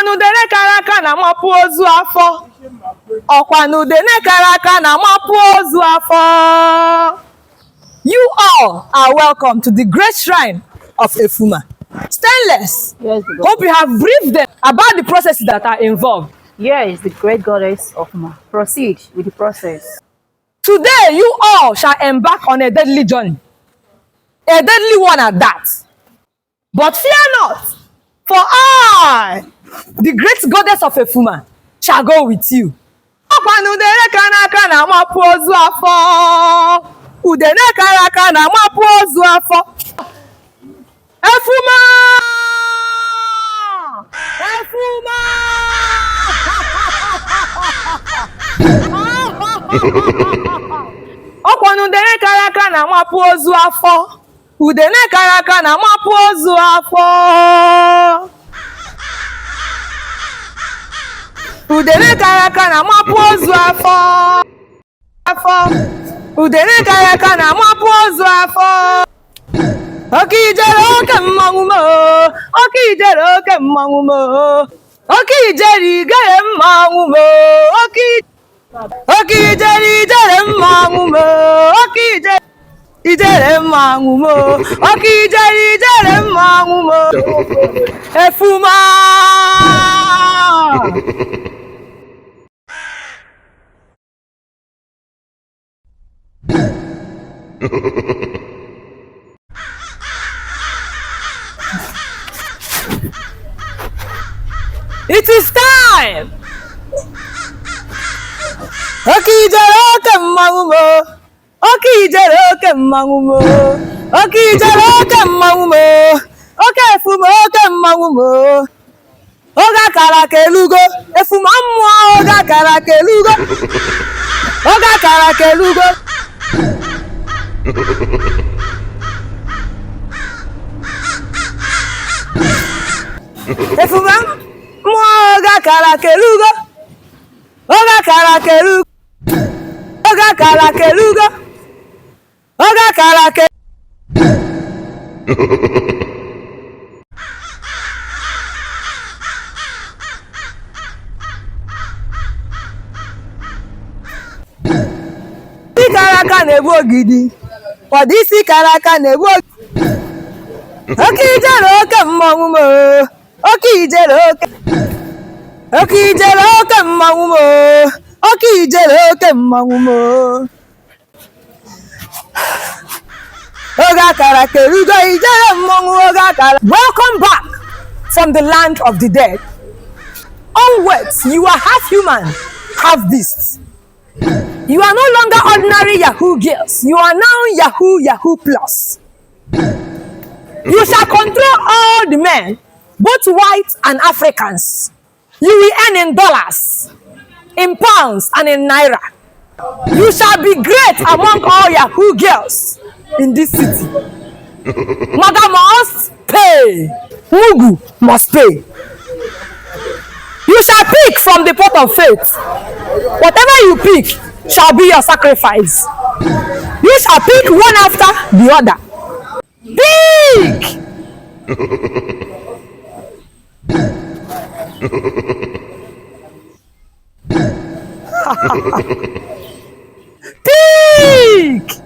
Ọkwanudere kara aka na mapụ ozu afọ. Ọkwanudere kara aka na mapụ ozu afọ. You all are welcome to the great shrine of Efuma. Stainless. Yes, hope you have briefed them about the processes that are involved. Yes, the great goddess of Ma. Proceed with the process. Today, you all shall embark on a deadly journey. A deadly one at that. But fear not, for I, the great goddess of Efuma, shall go with you. Ọkwanudere kara aka na mapụ ozu afọ. Udene kara aka na mapụ ozu afọ. Efuma! Efuma! Ọkwanudere kara aka na mapụ ozu afọ. Udene kara aka na mapụ ozu afọ. Udene kara aka na mapụ ozu afọ. Udene kara aka na mapụ ozu afọ. Oke ijere oke mmanwụ mo. Oke ijere oke mmanwụ mo. Oke ijere igere mmanwụ mo. Oke ijere mmanwụ mo. Oke ijere mmanwụ mo. Oke ijere mmanwụ mo. Efuma! It is time! Oke ijere oke mmanwụ mo. Oke ijere oke mmanwụ mo. Oke ijere oke mmanwụ mo. Oke Efuma oke mmanwụ mo. Oge akara aka elugo. Efuma mmụọ oge akara aka elugo. Oge akara aka elugo. Efuma mmụọ oge akara aka elugo. Oge akara aka elugo. Oge akara aka elugo. Oge akara aka isi kara aka na-ebu ogidi. Ọdị isi kara aka na-ebu ogidi. Oke ijere oke mmanwụ mo. Oke ijere oke. Oke ijere oke mmanwụ mo. Oke ijere oke mmanwụ mo. Oge akara aka erugo ijere mmanwụ oge akara. Welcome back from the land of the dead. Onwards, you are half human, half beast. You are no longer ordinary Yahoo Girls. You are now Yahoo Plus. You shall control all the men, both white and Africans. You will earn in dollars, in pounds, and in naira. You shall be great among all Yahoo Girls in this city. Mother must pay. Mugu must pay. You shall pick from the pot of faith. Whatever you pick shall be your sacrifice. You shall pick one after the other. Pick! Pick!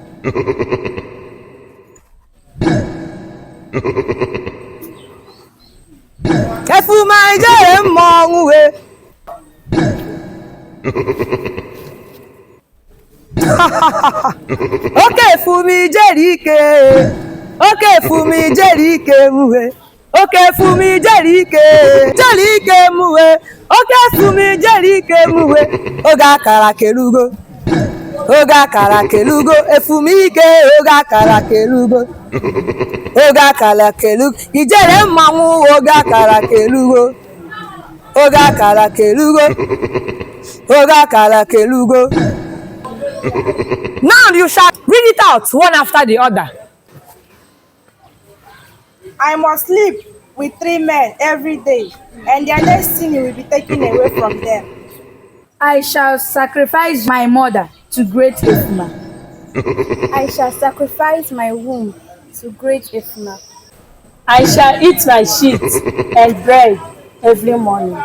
Efuma ijere mmanwụ we. Oke Efuma ijere ike. Oke Efuma ijere ike muwe. Oke Efuma ijere ike. Ijere ike muwe. Oke Efuma ijere ike muwe. Oge akara aka elugo. Oge akara aka elugo. Efuma ike oge akara aka elugo. Oge akara aka elugo. Ijere mmanwụ oge akara aka elugo. Oge akara aka elugo. Oge akara aka elugo. Now you shall read it out one after the other. I must sleep with 3 men every day, and their destiny will be taken away from them. I shall sacrifice my mother to great Efuma. I shall sacrifice my womb to great Efuma. I shall eat my shit and bread every morning.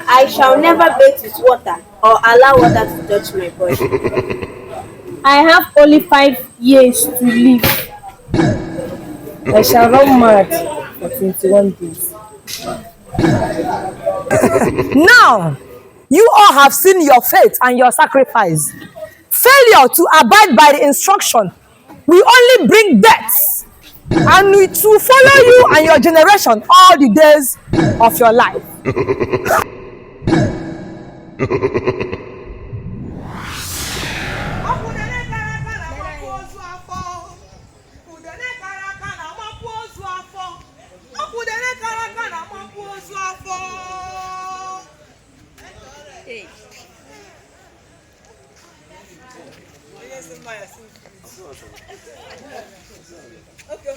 I shall never bathe with water or allow water to touch my body. I have only 5 years to live. I shall run mad for 21 days. Now, you all have seen your faith and your sacrifice. Failure to abide by the instruction will only bring death, and it will follow you and your generation all the days of your life. Okay,